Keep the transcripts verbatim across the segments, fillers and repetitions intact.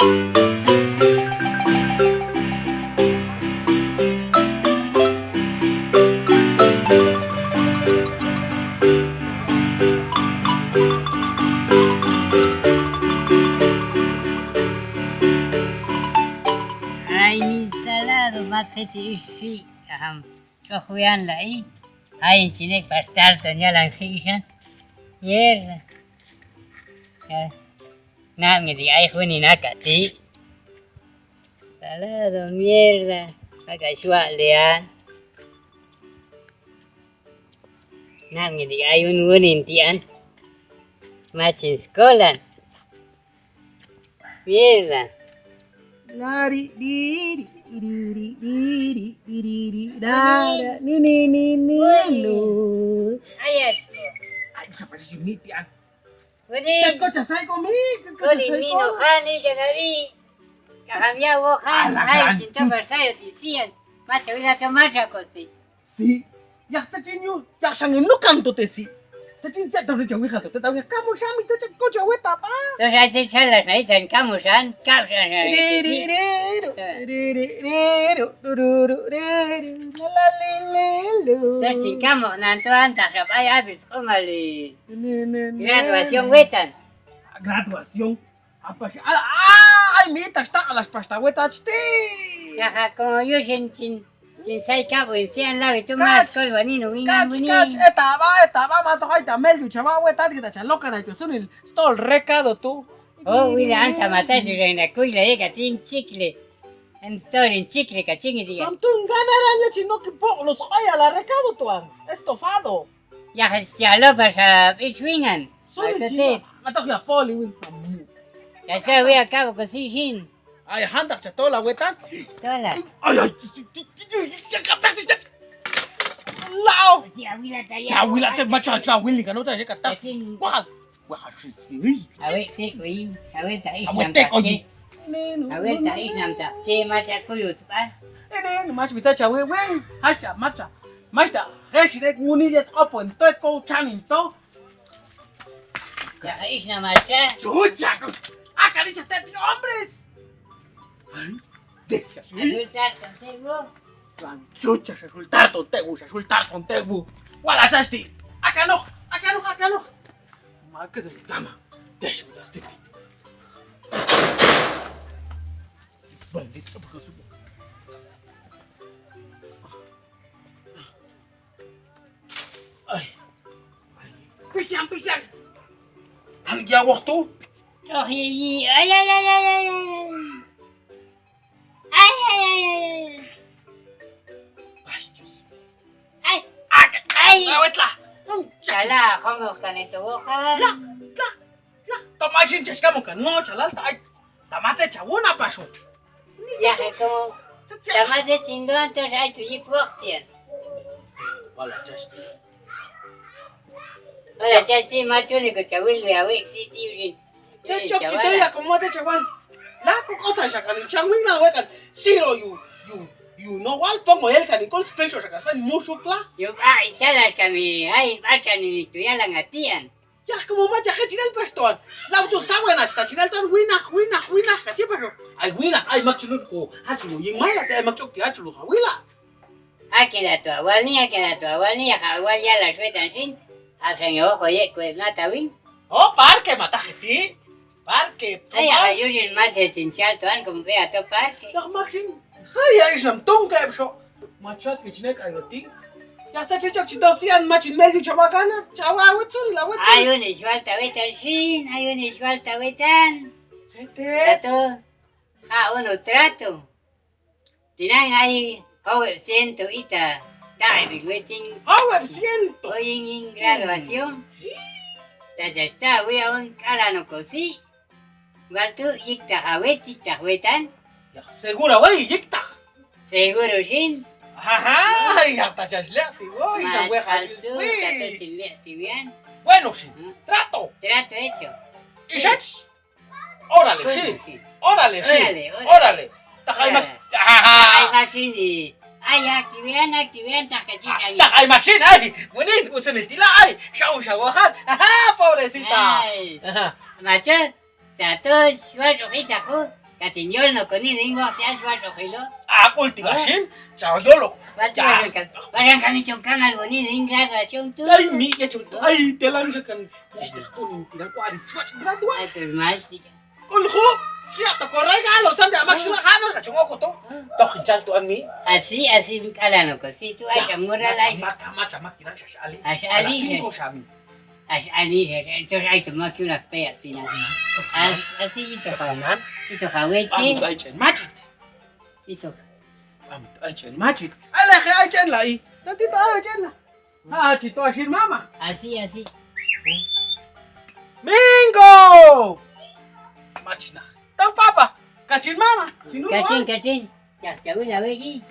Ai, ni salado, mas hiti isi, aham. Cohuian lai. Ai, cinek pastar tu nyo langsung isan. Mierda. Ya. Nak ngedi ai huni nak kati. Salado, mierda. Agak suak lian. Nak ngedi ai huni tian. Macin sekolah. Mierda. Lari, diri, diri, diri, diri, dada, ni, ni, ni, ni, lu. Ayat. Ai, bisa pada sini, tian. Wani. Ceko casai ko, mi. Ceko casai ko. Ni no kani janari. Kaham ya, wo, kan. Alah, hai, gancu. Cinta bersayo di sian. Maca wila ke maca ko si. Si, yak cacing yu, yak sangenukan tu te si. Cacing cak tau di jawi ka tu te tau nyo kamu sami cacing ko jawi tapa? Terus aja salah, nah, dan kamu san, kau san, nah, di, di, si. Di, di, di, di, di, di, du, du, du, du, di, di, la, la, li, li, lu. Terus si kamu nantuan tak sampai habis kembali. Ini, ini, ini. Graduasi wetan. Graduasi. Apa sih? Ah, ah, ai, mitas tak alas pasta we tacti. Ya, ha, ko yu sin cin, cin sai ka bun sian lau itu mas kol wani no wingan buni. Kac, kac, eta ba, eta ba, mato kai ta mel yu cama we tati kita calokan itu sunil stol rekado tu. Oh, wila anta mata sudah nak kui le, kating cik le. Em stol in cik le, kacing dia. Tam tunggan aranya cino kipok los kaya la rekado tuan. Estofado. Ya, sialo pasal iswingan. Sorry, Cina. Matok ya poli win. Ya, saya wia kau ke sisin. Ay, handak catola wetan. Tola. Ay, ay, ya kapek sih. Lao. Ya wila taya. Ya wila cek macam ya wili kan udah ya kata. Wah, wah sih. Awe tek win. Awe tak is. Awe tek oji. Awe tak is nam tak. Cek macam kulut, ah. Ini mas bisa cawe win. Has tak macam. Mas tak, res dek nguni liat opo ento ko cani to. Ya, isna maca. Cucak. Akan dicatat di ombres. Hai, des ya. Sultar tontebu. Cucak, sultar tontebu, sultar tontebu. Wala casti. Akano, akano, akano. Maka dari gama. Des udah siti. Bandit apa kau semua? Ay. Pisiang, pisiang. Kan dia waktu. Oh, iya, iya. Ay, ay, ay, ay, ay, ay. Ay, ay, ay, ay, ay. Ay, Dios. Ay. Agak. Ay. Lewat lah. Salah, kamu kan itu, bukan? Lah, lah, lah. Tamasin jas kamu kan, mau jalan tak? Tamate jauh napa, so? Ya, itu. Sama aja cinduan terus aja yip waktu ya. Wala casti. Wala casti macu ni ko cawil ya wik si tiurin. Cocok cito ya, kamu ada cawan. Lah, kok kau tak sakali cawil lah, wek kan. Siro you, you, you know what? Pongo el kan ikut special sakali musuk lah. Yo, ah, icalas kami. Hai, baca ni tu ya lah ngatian. Ya, kamo maja ka jinal pastoan. Lau tu sawe na cita jinal tan winak, winak, winak ka siapa no? Ai winak, ai mak culur ko. Haculu, ying mai la te ai mak cok ti haculu ka wila. Ake la tu awal ni, ake la tu awal ni, ya ka awal ya la suwe tan sin. Asang yo ko ye kue na tawing. Oh, parke mata hiti. Parke. Ai ya ka yurin mas ya cincial tuan kempe atau parke. Ya maksin. Hai ya islam tungke so. Macet ke cine kayo ti. Ya ta cocok cito sian macin mel ju coba kana. Cawa awet sun lawet sun. Ayo ni jual tawetan sin, ayo ni jual tawetan. Sete. Tato. Ka unu trato. Tinang ai kau siento ita. Ta ai big weting. Kau siento. Oying ing graduasion. Ta jasta we aun kala no kosi. Waktu yik ta hawet, yik ta hawetan. Ya seguro we yik ta. Seguro sin. Haha, ya ta jas lihat ti, woi, na we hasil sui. Kata cin lihat ti wian. Bueno sin. Trato. Trato hecho. Isach. Órale, sin. Órale, sin. Órale. Ta kai mak. Haha. Ta kai mak sini. Ayak ti wian, ak ti wian, ta kacik angin. Ta kai mak sin, ai. Munin usun tila, ai. Syau syau kan. Haha, pobrecita. Ai. Macet. Satu, dua, tiga, aku. Atin yol no koni ning waktu aswat okilo. Aku tiga sin, cau yol lo. Waktu barangkali, barangkali congkang algo ni ning graga siung tu. Ai, mi ya contoh. Ai, telan sekan. Mister tu ning tidak ku ari swat berat tu. Ai, terima kasih. Kulhu, siap to korai kalo, sanda maksud kalo, kacung aku tu. Toh kincal tuan mi. Asi, asi, kalan aku si tu ai, murah lai. Macam, macam, macam, macam, sasali. Asali, singko sami. Asali, terus ai, cuma kira pe ya, pina. As, asi, itu kawan. Itu kawin, ci. Amu, ai, cen, macet. Itu. Amu, ai, cen, macet. Alah, ke ai, cen, lai. Nanti tak ai, cen, lah. Ah, cito asin mama. Asi, asi. Minggu. Macina. Tau papa. Kacin mama. Cinu. Kacin, kacin. Ya, jauh lah, wegi.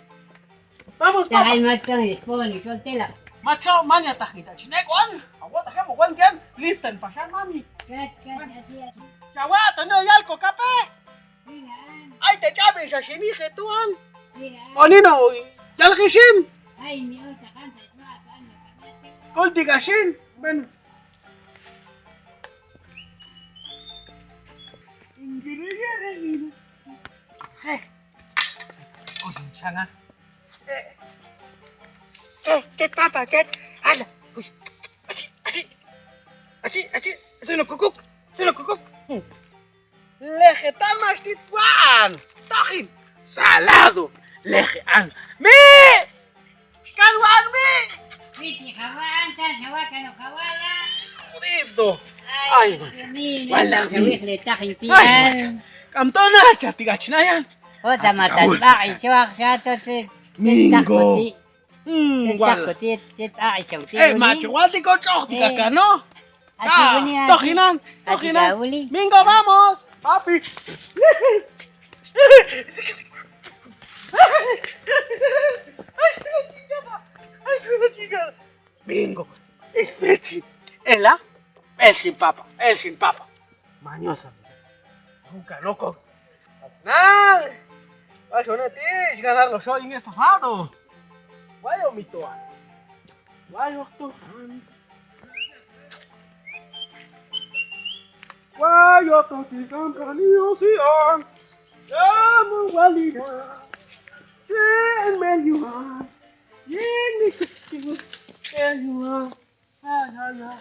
Vamos, papa. Jangan macam ni, pon ni, kau telak. Macam mana tak kita cine kon? Awak tak mau kon kan? Listen, pasan mami. Kat, kat, asi, asi. Jawa, tanya yal ko kape. Ai, te cabe sa sini se tuan. Oh, ni no. Jal kisin. Kol tiga sin. Ben. Heh. Oh, sana. Eh. Eh, ket papa, ket. Alah. Ui. Asi, asi. Asi, asi. Suno kukuk. Suno kukuk. Hmm. Lehetan masti tuan. Tohin. Salah tu. Lehean. Mi. Kaluan mi. Witi kawaan kan, sawa kano kawaan. Itu. Ai, ai, mi, mi, wala, mi. Letak impian. Ai, kam to na cati kacinayan. Oh, sama tanpa iso, satu si. Minggu. Hmm, wal. Eh, maco wal ti kocok ti kakak no. Ah, toh inan, toh inan. Minggu vamos, papi. Minggu, es pecin. Ela, el sin papa, el sin papa. Manyosa. Bukan loko. Nang. Wah, sono ti, si ganar lo so ingin safado. Wayo mitoan. Wayo Tuhan. Wayo Tuhan, tiga kali osian. Kamu walida. Sen meliuan. Yen meliuan. Ay, ay, ay.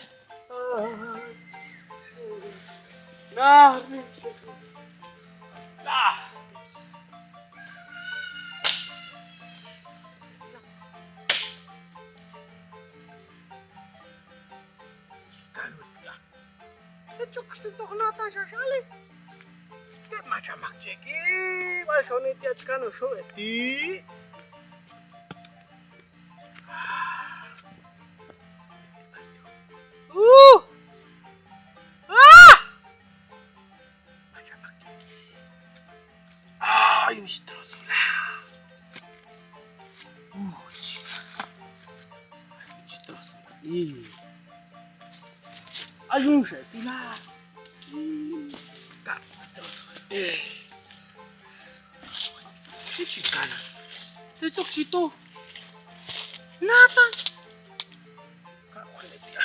Ay. Nah, nah. Kan, ya. Cocok, pasti tuh kena tas sasali. Tek macam mak ceki, wal soni tiak cikano so eti. Uh. Ah! Macam mak ceki. Ah, ini terus lah. Uh, cika. Ini terus lah. Ih. Ayo, saya tinggal. Ih, kak, terus. Eh. Ini cika na. Cocok situ. Nata. Kak, boleh dia.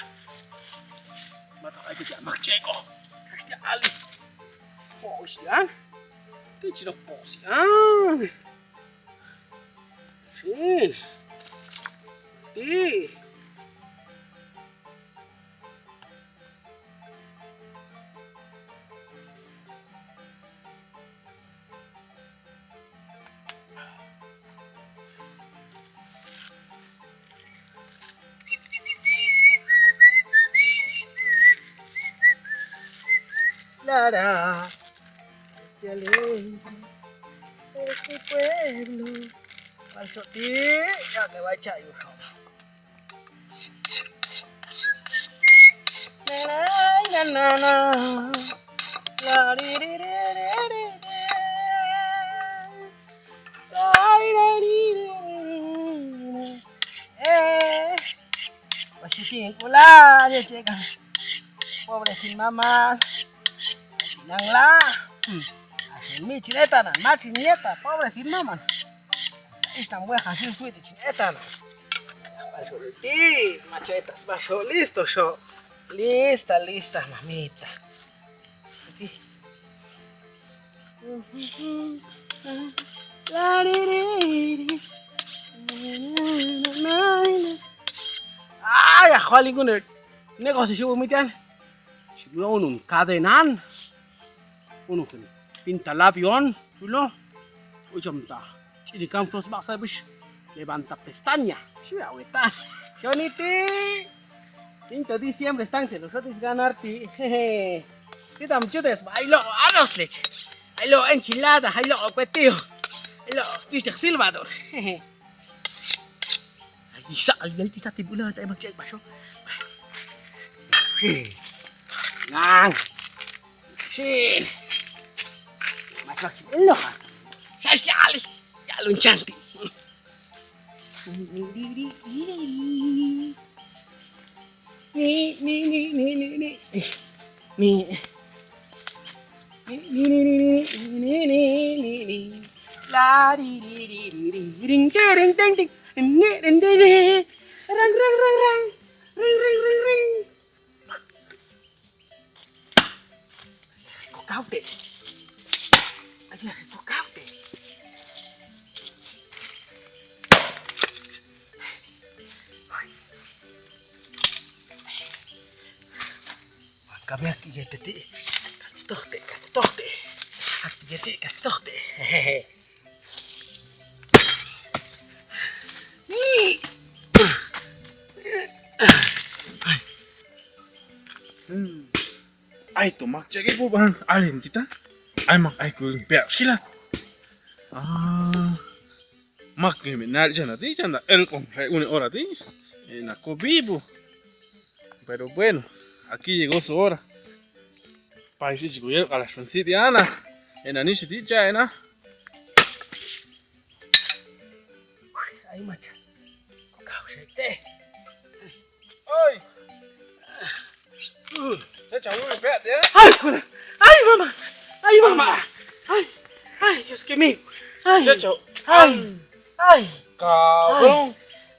Mata aja dia mak ceko. Kasih dia alih. Posian. Itu cilok posian. Sini. Di. Lara, ya le, es mi pueblo. Masuk di, ya, me baca yuk. Eh, positif pula dia cek. Pobre sin mama. Nang lah. Hmm. Asin mi cineta nan, mati nieta, pobre sin mama. Ih, tambah hasil suit cineta nan. Masuk di, macetas masuk, listo, so. Lista, lista, mamita. Oke. Ay, akhwali kune. Ne ko si sibu mitian. Sibu unun kadenan. Unun kene. Pinta lapion. Tulo. Ujam ta. Ciri kam terus baksa bus. Levanta pestanya. Siapa weta? Joniti. Pinta di siam restang celo. Sotis ganarti. Hehe. Kita mencudes. Ailo. Ados lec. Ailo enchilada. Ailo kuetio. Ailo stis de Salvador. Hehe. Bisa, ayo, ayo, tisa tibulan, tak emang cek baso. Sin. Nang. Sin. Mas, mas, sin. Lo. Sekali. Ya, lu cantik. Ni, ni, ni, ni, ni, ni. Ni. Ni, ni, ni, ni, ni, ni, ni. Ni, ni, ni, ni, ni, ni, ni, ni, ni, ni. La, di, di, di, di, di, ding, ding, ding, ding, ding. Ni, ding, ding, ding. Rang, rang, rang, rang. Ring, ring, ring, ring. Kok kau, Dek? Ayo, kok kau, Dek? Kami aki ya tadi. Kat stok, Dek, kat stok, Dek. Aki ya, Dek, kat stok, Dek. Hehehe. Ni. Hmm. Ai, to mak cek ibu bang. Alin tita. Ai, mak, ai, kuring peak sekila. Ah. Mak, nge, mi nari jana ti, jana el kong, rai une ora ti. E, na ko bibu. Pero bueno, aki ye goso ora. Pai si chico yel kalas tonsi ti ana. E, na ni si ti cha, e, na. Ai, macha. Kau sete. Oi. Cacau, lu bebek dia. Ai, kura. Ai, mama. Ai, mama. Mama. Ai. Ai, Dios que me. Ai. Cacau. Ai. Ai. Cabrón.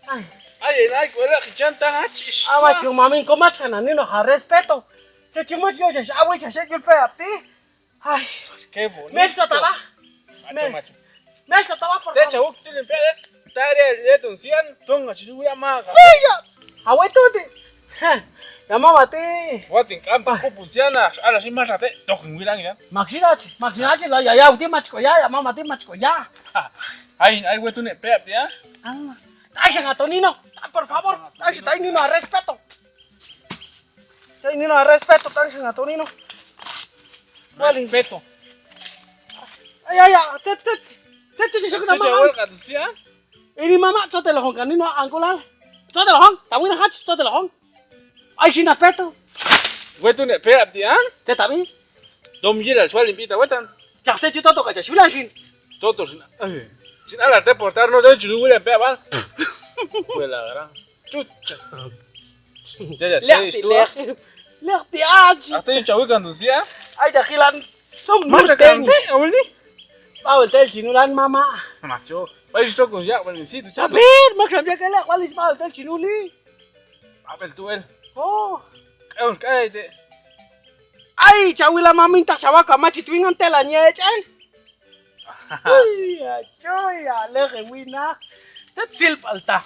Ai. Ai, ai, kuela kichanta, achis. Awa, cuma mingko mas kana ni no ha respeto. Cuma yo, awe, cacau, yo pe apti. Ai. Qué bonito. Melchor, taba. Macho, Mel-, macho. Melchor, taba, por favor. Te chau, tu limpe, eh. Tare, le, tun sian, tun, achi, tu, ya, maga. Uy, ya. Awe, tu, ti. Heh. Ya, mama, ti. Watin, kam, ah, ku, pun sian, ah, ala, si, mata, te, tok, bilang, ya. Maksina, chi. Maksina, chi, la, ya, ya, uti, machiko, ya, ya, mama, ti, machiko, ya. Ai, ai, we, tu, ne, pe, ya. Ah. Ai, sangat, Tonino. Ah, por favor. Ai, si, tai, Nino, respeto. Cai, Nino, respeto, tang, sangat, Nino. Wali. Respeto. Ai, ai, ai, tet, tet. Tet, tet, tet, tet, tet, tet, tet, tet, tet, tet, tet. Ini mama, cote lohong kan, Nino, angkulal. Cote lohong, tamu ini haj, cote lohong. Ai, sina peto. Gue tu nek peak, Tian. Tetapi. Dom gila, sual limpita, wetan. Cak te, cito to kaca, sulan sin. Toto sin. Eh. Sin ala te portar, no, de, juru, gue lempe, abang. Gue larang. Cucak. Jaja, lihat, serius tuh, lihat. Lihat di aji. Aku tuh cowok kan tuh sih, ya. Ai, dakilan. Mana kan teh, awal nih? Awal teh, cinulan, mama. Maco. Baik, stok ya, paling situ. Sabir, maksudnya kalian, paling awal teh, cinuli. Apel tuh, El. Oh. Eh, kayak itu. Ai, cawilan maminta sawah ka maci tuingan tela nyecen. Iya, coy, ya, le, ke wina. Set sil palta.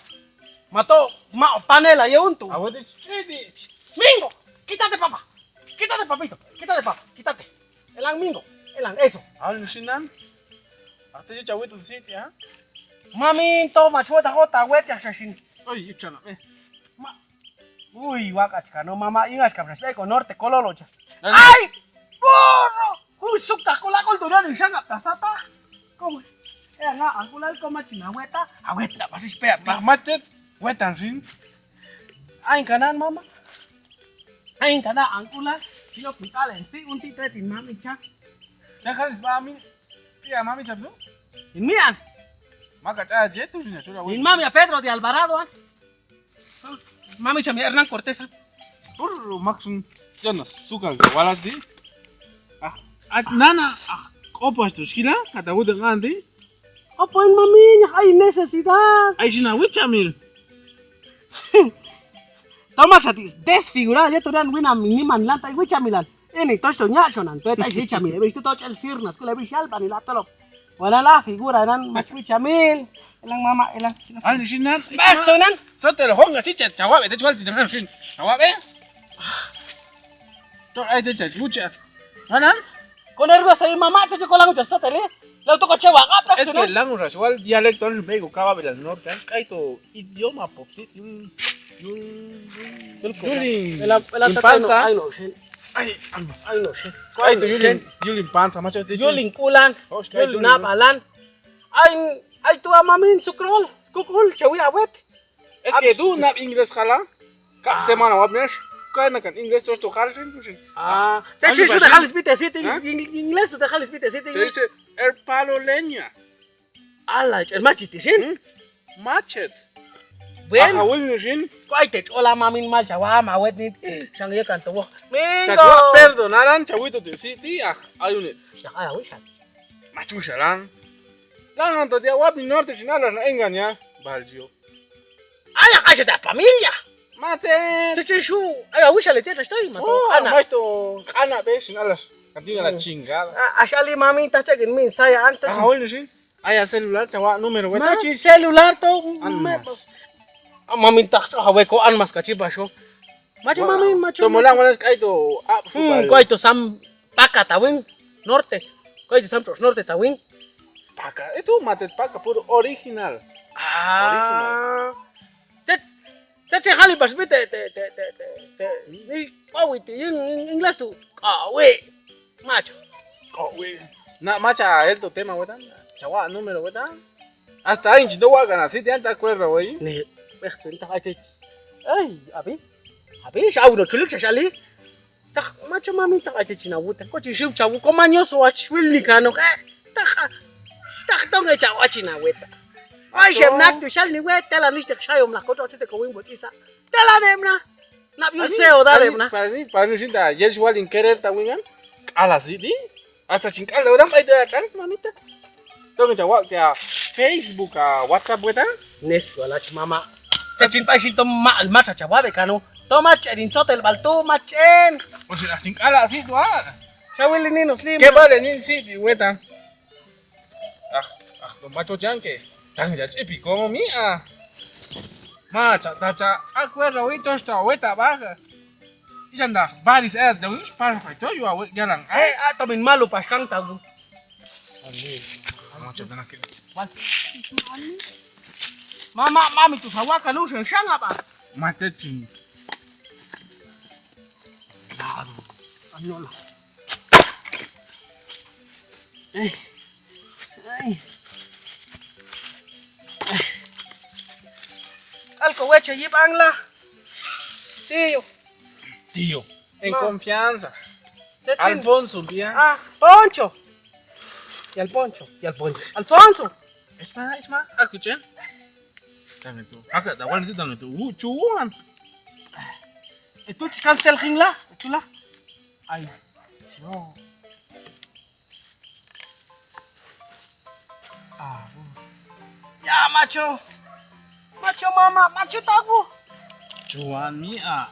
Mato, ma, panela, ya, untung. Awa tu, cedi. Minggu, kita te, papa. Kita te, papito. Kita te, papa. Kita te. Elang minggu. Elang eso. Anu sinan. Artinya cawe tu sit, ya. Maminto, macho, ta, kota, wet, ya, sasin. Oh, iya, cana, eh. Ma, ui, wak, achikano, mama, ingas, kabras, eh, ko norte, kololo, cha. Ai, boro, kusuk, ta, kulakul, tu, dan, sangap, ta, sata. Ko, eh, nga, aku lal, ko, macin, awet, ta, awet, ndak, baris, peak, ma, macet, wetan, sin. Aing kanan, mama. Aing kanan, angkulan, sino, pingkalen, si, unti, tetin, mami, cha. Ya, kan, mami, iya, mami, cha, tu. Inian. Maka, cha, je, tu, sin, sudah, wet. In, mami, ya, Pedro, di Alvarado, ah. Mami, cha mi Hernán Cortés, ah. Buru, maksud, yo no suka gawalas di. Ah, ah, nana, ah, opas terus gila, kata gue dengan di. Apain maminya, ai necesidad. Ai sina wicamil. Toma, chati desfigura, ya, tuh, dan wina miniman lantai wicamilan. Ini to so nyak so nan to, tai si camil. Habis itu to cel sir nas ku lebih sial bani laptop. Wala lah figura nan macam camil. Elang mama, elang. Ani sinan. Bah, so nan. Sa telepon nggak sih, chat jawab, itu jual di dalam sin. Jawab, eh. Tok ai te chat bucah. Manan? Kau nervous saya mama saja kau lang jasa tadi. Lalu tu kau cewek apa? Es ke lang ura soal dialek tuan bego kawa bilang nor kan. Kai to idioma popsit yung yung yung Ela- ela- Impansa. Ai no, ai no, Ai, ano, ano, si. Kau itu Yulin, Yulin Pan sama cewek itu. Yulin Kulan, Oh, sekali Yulin dulu. Napalan. Ai, ai tu amamin sukrol, kukul cawi awet. Es ke tu nak Inggris kalah. Kak semana wabnes. Kau nak kan Inggris terus tu kalah sih, pusing. Ah, saya Anu, sih sudah Pak, kalis pite sih, Hah? Ing- Inggris sudah kalis pite sih. Saya sih air palo lenya. Ala, cen macet di sin. Hmm? Macet. Ben. Akawul ni sin. Kau ai te cola mamin mal cawa mawet ni. Sang iya kan tuh. Minggu. Cawa perdonaran cawi tu di siti ah. Ayo ni. Ya ala wisan. Macu salang. Lang to dia wab ni norte sin ala na enggan ya. Baljo. Ala aja tak familia. Mate. Cece su. Ayo wisan le tete stoi mato. Oh, anak. Mas to anak be sin ala. Nanti ala cinggal. Asal mamin tak cek min saya antar. Akawul ni sin. Aya selular cawa numero weta. Maci selular to. Anmas. Maminta to hawe ko anmas kaci baso. Maci mami maci. To molang molang kai to. Hmm, koi to sam paka tawing norte. Koi to sam terus norte tawing. Paka itu mate paka puro original. Ah. Cet, cet, cet, hali pas bi te, te, te, te, te, te, ni, kau iti, ing, ing, Ingles tu, kau, we, maco. Kau, we. Nak maca, el tu tema, we, tan. Cawa, numero, we, tan. Hasta aing cinta wa kana, si tian tak kuer, we. Ni, eh, cinta aja. Eh, abi, abi, sau no, culuk sasali. Tak macam mami tak aja Cina wuta. Ko Cina cawu ko manyo so aci wil ni kano. Eh, tak, tak tong e cawa Cina weta. Ai sem nak tu sal ni weta la ni tak sayo mlako tu te ko wing bocisa. Tela ne mna. Nak bil seo ta ne mna. Pani, pani sinta. Jadi sual ingkerer ta wingan. Ala sidi. Asta cingkal orang ai datang mami ta. Tong jawab tia Facebook ka WhatsApp weta. Nes wala cimama. Cacin pai sinto mak almat cawa be kano. Tomat cedin sotel bal tomat cen. O sila singkala si tua. Cawil ini no slim. Kebal ini si di weta. Ah, ah, tomat cocang ke. Tang jaji piko mi ah. Ma ca ta ca aku ero wi cos ta weta baga. Isan dah baris eh dong is par pa to yo awek jalan. Eh, ah, tomin malu pas kang tahu. Mama, mami tu sawa kan lu sensang apa? Mate cing. Aduh, anu lah. Eh. Ai. Al ko weche yip ang lah. Tiyo. Tiyo. En confianza. Cecin. Alfonso, bien. Ah, Poncho. Y Alfonso, y Alfonso. Alfonso. Isma, Isma, aku cen. Tangan tu. Agak tawan itu tangan tu. Uh, cuan. Itu kan sel king lah, itulah. Ai. No. Ah, ya maco. Maco mama, maco tabu. Cuan mi ah.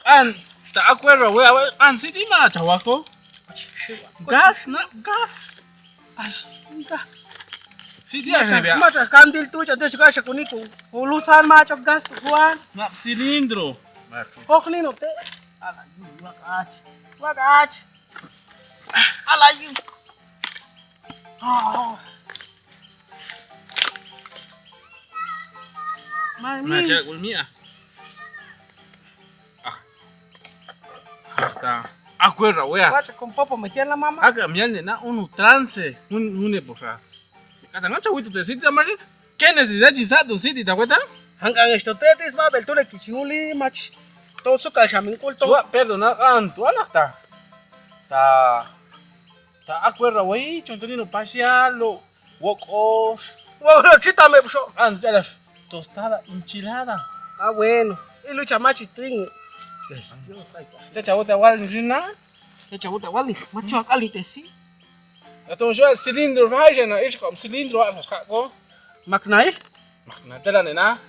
An, tak aku ero we awe an sidi ma cawa ko. Gas nak gas. As, gas. Sidi ah. Maco kandil tu jadi suka sekuniku. Ulusan maco gas tu kuan. Nak silindro. Kok ni no te. Ala, wak aci. Wak aci. Ala, yu. Oh. Mami. Maca kulmi ah. Ah. Hasta. Aku era wea. Wacha con popo me tiene la mama. Aga mial ne na unu trance. Un, une posa. Kadang aca witu te siti amari. Kene si zaji satu siti ta kueta. Hanggang esto tetis babel tu le kisiuli mach. To suka shamin kulto. Suwa perdona kan tu anak ta. Ta. Ta aku era wei contoh ni no pasial lo. Wokos. Wokos cita me puso. An jalas. Tostada enchilada. Ah bueno. Ilu chamachi tring. Caca wota wal ni rina. Caca wota wal ni. Macho akali tesi. Atau jual silindro raja na ish kom silindro atas kak ko. Maknai? Makna jalan na.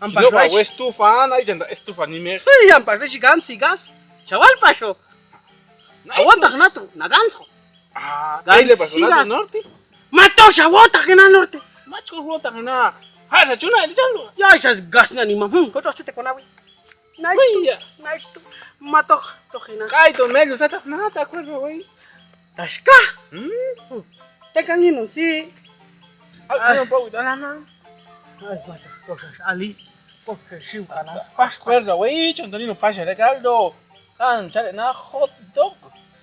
Ampas Sino ka raja. Wes tufan ai janda es tufan ni me. Hei ampas raja gansi gas. Cawal paso. Awak tak kena tu, na ganso. Ah, gansigas. Mato sa awak tak kena norte. Macho awak tak kena. Hai, sa cuna itu calo. Ya, sa gas na ni, Mam. Hmm, kau tu sa teko nawi. Nice tu. Iya. Nice tu. Mato, toh kena. Kai to melu sa tak kena tak kena wai. Taska. Hmm. Tekan nginu si. Aku yang pau dalam. Ai, mato. Kau sa ali. Kau sa siu kanan. Pas kuerda wai, contoh ni pas ada kaldo. Kan, cari na hot dog.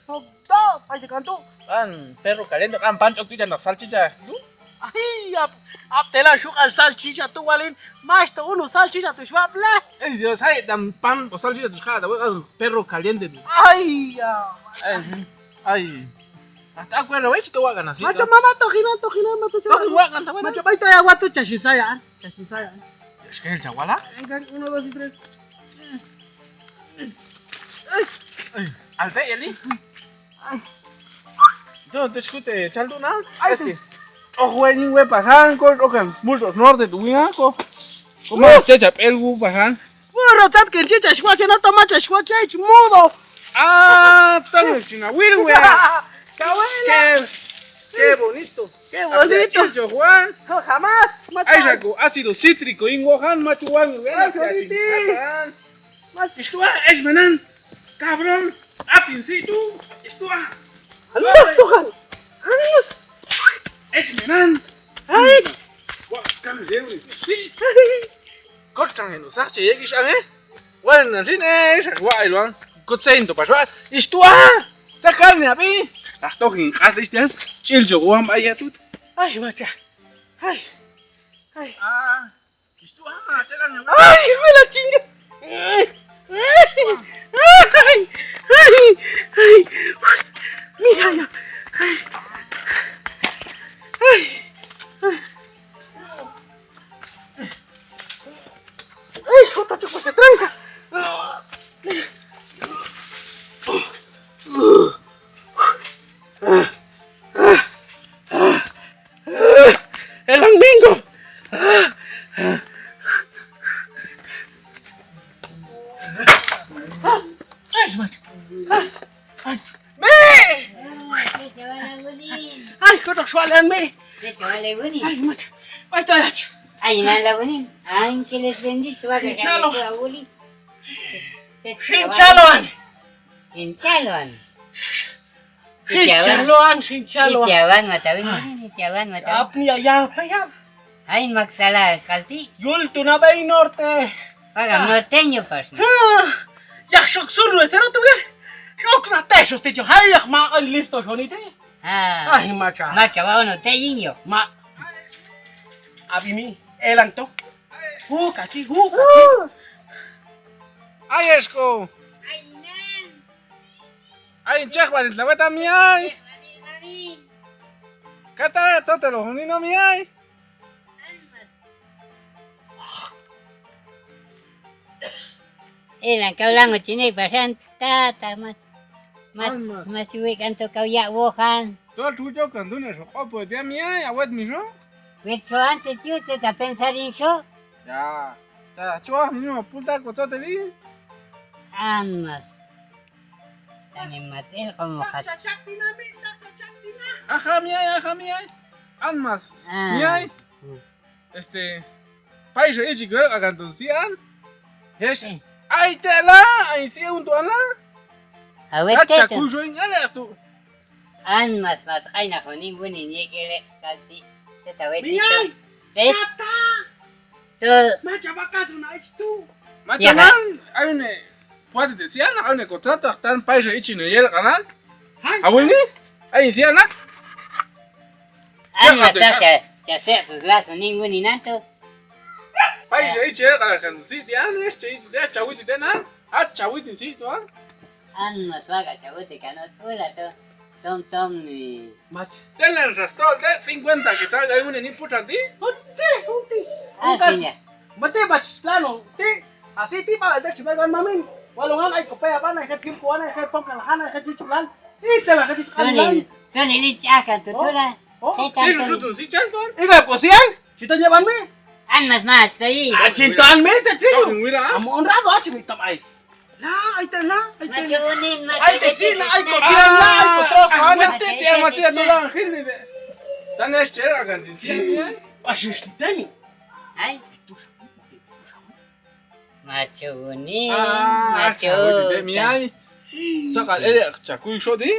Hot dog, aja kan tu. Kan, perro caliente kan pancok tu jangan salchicha. Tu. Ai, ap, ap tela suka salchicha tu walin. Mas tu unu salchicha tu suap lah. Eh, dia saya dan pan ko salchicha tu suka ada kan perro caliente tu. Ai, ya. Eh, ai. Hasta aku ada wes tu kan nasi. Macam mama toh kina toh kina macam. Toh dua kan sama. Macam baik tu ya waktu casi saya. Casi saya. Sekali jawab lah. Enggak, uno, dos, tres. Alte ya li. Yo, te skute, chaldo na. Ai, este. Oh, we ni we pasan ko, oke, multo norte tu winga ko. Ko mas cecap el gu pasan. Wah, rotat ke cecap squat, cecap tama cecap squat, cecap mudo. Ah, tan china wil we. Kawela. Qué, qué bonito. Qué bonito. Ajo Juan. Jamás. Ai saku ácido cítrico ingo han machuan we. Ai, qué bonito. Mas. Isto ah, es menan. Cabrón. Atin si tu. Isto ah. Anas Tuhan. Anas. Es menan. Hai. Wah, sekarang dia ni. Kau cang eno sa cek ye kisang eh. Wal na sin eh sa wa ai luang. Kau sen tu pas wa. Isto ah. Cakar ni api. Ah toh king kat istian. Cil jo uang bayar tu. Ai maca. Hai. Hai. Ah. Isto ah, cek lang ya. Ai, gue lah cinta. Ai. Ai. Ai. Ai. Ai. Mira ya. Ai. Ai. Ai, otak cukup terang. Elang minggu. Mi! Ai, kau tak soalan, Mi. Ai, mat. Ai, tayat. Ai, nala bunin. Angkeles bendito. Insya Allah. Insya Allah. Sin caloan. Sin caloan, sin caloan. Itiawan mata win, itiawan mata win. Apa ni ya, apa ya? Ain maksala skalti. Yul tu na bai norte. Paga norteño pas. Hah. Ya sok sur no esero tu kan. Sok na tesos te jo. Hai yak ma listo sonite. Ah. Ai maca. Maca wa ono te inyo. Ma. Abi mi elang to. Hu kaci, hu kaci. Ai esko. Ai, ceh balik lawet ami ai. Kata cote lo huni no mi ai. Eh, nang kau lango cine pasan tata mas. Mas, mas uwe kan to kau yak wohan. Tual tujo kan tu ne sok opo dia mi ai awet mi so. Wet soan se tiu se ta pensarin so. Ya. Ta cuah ni no pulta ko cote li. An mas. Tani matel komo kat. Aha mi ai, aha mi ai. An mas. Mi ai. Este, paisa ichi gue akan tu sian. Yes. Ai te la, ai si untuk ana. Awet te tu. Kujo ing ale tu. An mas mas kai na honi buni ni kele kati. Te tawe ti. Miai. Te. Kata. Tu. Maca bakas na itu. Maca nan, ayo ne. Kuat de sian, ayo ne kotrata tan paisa ichi ne yel kanan. Hai. Awal ni? Ai sian nak. Sian. An mas sa sa se tu jelas ni buni nan tu. Paisa ichi yel kanan kan si dia anu es cai tu dia cawi tu dia nan. Ah cawi tu si tu ah. An mas waga cawi tu kan otsula tu. Tom tom ni. Mach. Telan rastol de cincuenta que salga uno ni puta ti. Hunti, hunti. Bukan. Mate mach lano ti. Asi ti pa de cibagan mamin. Walungan ai kope apa na ke tim kuana ke pangkalahan ke cuculan. Ite lah ke di sekali lai. Soni lincah kan tu tu lah. Oh. Setan tu. Sutu si canton. Iga posian. Citanya ban mi. An mas mas tadi. Ah cintaan mi tadi. Amo onrado aci mi tam ai. Lah, ai te lah, ai te. Maco unin, maco. Ai te sila, ai ko sila lah, ai ko terus, ah, anak. Mati, dia mati, dia tulang, kini deh. Tanya share akan di sini, ya. Pas sudah. Hai. Maco unin, ah, maco. Caku di demi ai. Sakal ele caku iso di.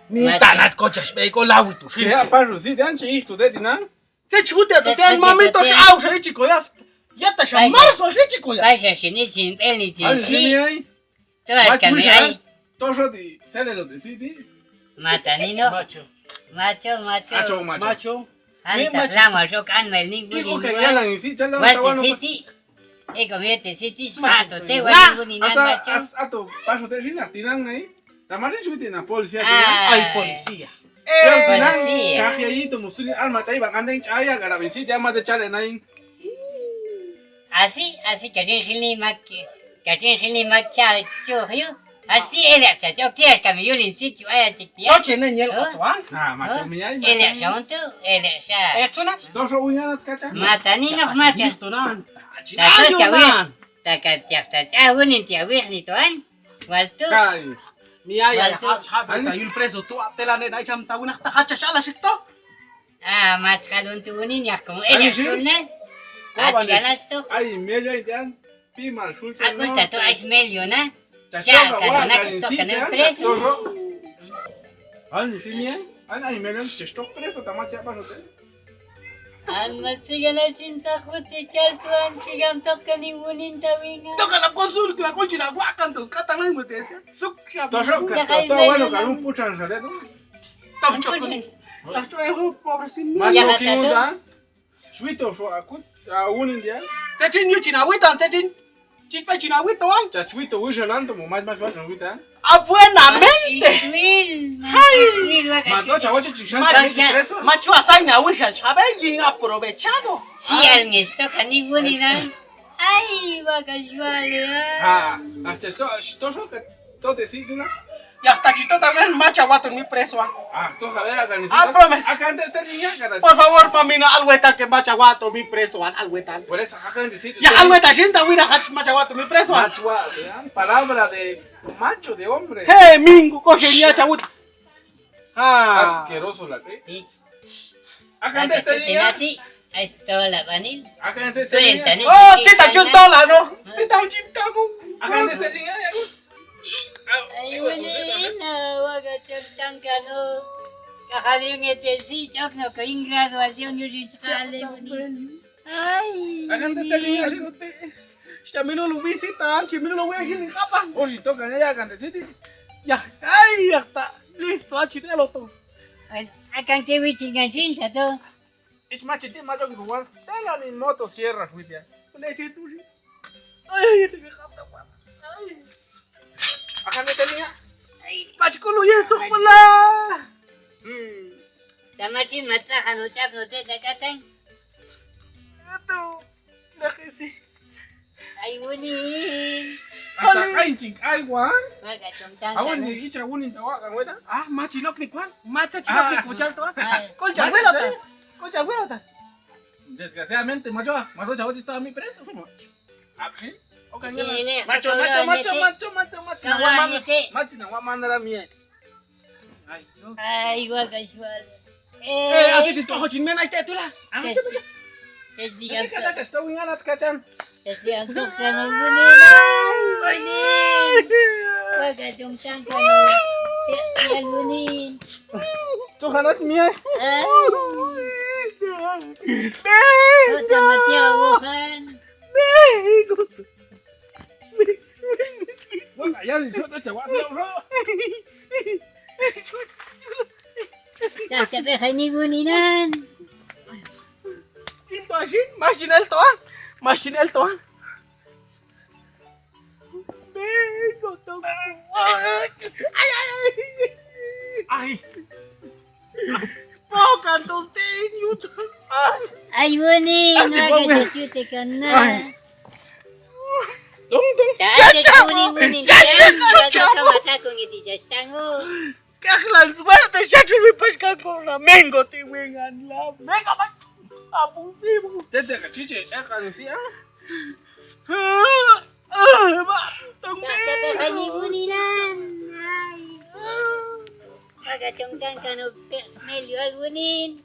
Mi tanat ko cas be ko lawi tu. Cie, apa lu sih, dan cie itu deh, Dinang? Te chute tu te mami to au sa ichi koyas. Ya ta shamar so ichi koyas. Pai sa sini simpel ni. Anu sini ai. Terus kami ai. Toso di sele lo di sini. Mata ni no. Macho. Macho, macho. Macho, macho. Macho. Anta lama so kan mel ni. Iko kayak lang isi jalan. Wati siti. Iko mete siti. Pato te wali buni nan macho. Asa as ato paso te sini tinang ai. Tamari suiti na polisi ati na. Ai polisi ya. Yang tinang kaki ai itu musuh ni alma cai bang andeng cai ya gara bisi dia mate cale naing. Asi, asi kasing sini mak, kasing sini mak cai cuh yu. Asi elek sa cok tias kami yulin si cu aya cik tias. Cok cene nyel katuan. Nah macam ni ai. Elek sa untuk, elek sa. Eh sunat. Doso unya nat kaca. Mata ni nok macam. Tato cawi. Taka tiap ta cawun inti awir ni tuan. Waltu. Kai. Mia ya, waltu. Hap, hap, tayul preso tu, ap telane na icam tahu nak ta haca salah sik to. Ah, mat kalun tu ni ni aku. Eh, ya sunne. Ati ganas tu. Ai, meja ikan. Pi mal sultan. Aku tato ais meliona. Cak kana nak to kana preso. An sini ai. An ai melan cestok preso tamat siapa sote. An masigan ai sinta kuti cal tuan kigam tok kani wunin tawinga. Tok kana kosul kila kol cina gua akan tos kata ngai mute sia. Suk siapa. Tosok ka to wano kalu pucan sale tu. Tok cok ni. Tok cok eh pobre sini. Mas ya kata tu. Suito so aku, ah, unin dia. Cacin yu cina witan cacin. Cicpai cina wito ai. Cacuito wisha lanto mo mas mas mas wita. Abuenamente. Hai. Mato cawa cacu shan cacu preso. Macho asai na wisha sabe yin aprovechado. Sial ngesto kani buni nan. Ai, bagas jual ya. Ha, ah, cesto, cesto so ke. Tote si dula. Ya ta cito también macha wato mi preso an. Ah, to kale akan di situ. Ah, promes. Akan te sering ya kata. Por favor, pamina alweta ke macha wato mi preso an, alweta. Boleh sa akan di situ. Ya alweta sin ta wira kas macha wato mi preso an. Machua, ya. Palabra de macho de hombre. He, minggu ko senia cabut. Ha. Asqueroso la te. Akan te sering ya. Esto la banin. Akan te sering ya. Oh, cinta cinta lah no. Cinta cinta mu. Akan te sering ya. Ai wani na waga contang kano. Kakali ngete si cok no ke inggra do ajo nyuri cekale wani. Ai. Akan te tadi aku te. Sita minu lu bisi tan, si minu lu wehil ni kapan? Oh, sito kan ya akan te sini. Ya, ai ya ta. Listo aci de lo to. Akan te wicingan sin satu. Is macet di macam gua. Tela ni moto sierra wit ya. Boleh itu sih. Ai, itu ke kata apa? Ai. Akan dia tadi ya. Ai. Pas kulu ya sok pula. Hmm. Sama si mata kan ucap no te dakateng. Itu. Ndak sih. Ai wunin. Asa ai cing ai wan. Waga contang. Awan ni ica wunin tawa kan weda. Ah, ma cilok ni kuan. Maca cilok ni kucal tu ah. Kau jago lo ta. Kau jago lo ta. Desgraciadamente macho, macho jago di sta mi preso. Apa sih? Oke, macho, macho, macho, macho, macho, macho. Macho na wa mana rami. Ai, waga jual. Eh, asik disko hojin men ai te tu lah. Tes di kantor. Tes di kantor kan bunyi lah. Ini. Waga jongkang kan. Tiap tiap bunyi. Tuhan asmi ai. Eh. Oh, tamat ya, Wuhan. Wah, kaya ni, Cok, Cok, Cok, Cok. Dah, capek hari ni pun, Inan. Itu asin, masin alto ah. Masin alto ah. Bego, tau. Ai, ai, ai. Ai. Bukan tuh tinju tuh. Ai, wani, naga cucu tekena. Ai. Tung, tung. Caca, wani, wani. Caca, caca. Mata ku ngiti jas tangu. Kaklan suerte, caca, mi pas kakor la. Menggo tiwingan la. Menggo, Pak. Abung sih, Bung. Tete kecil, eh, kan sih, ah. Ah, Mak, tong. Kakak kami buninan. Hai. Kakak congkang kano pe-, melial bunin.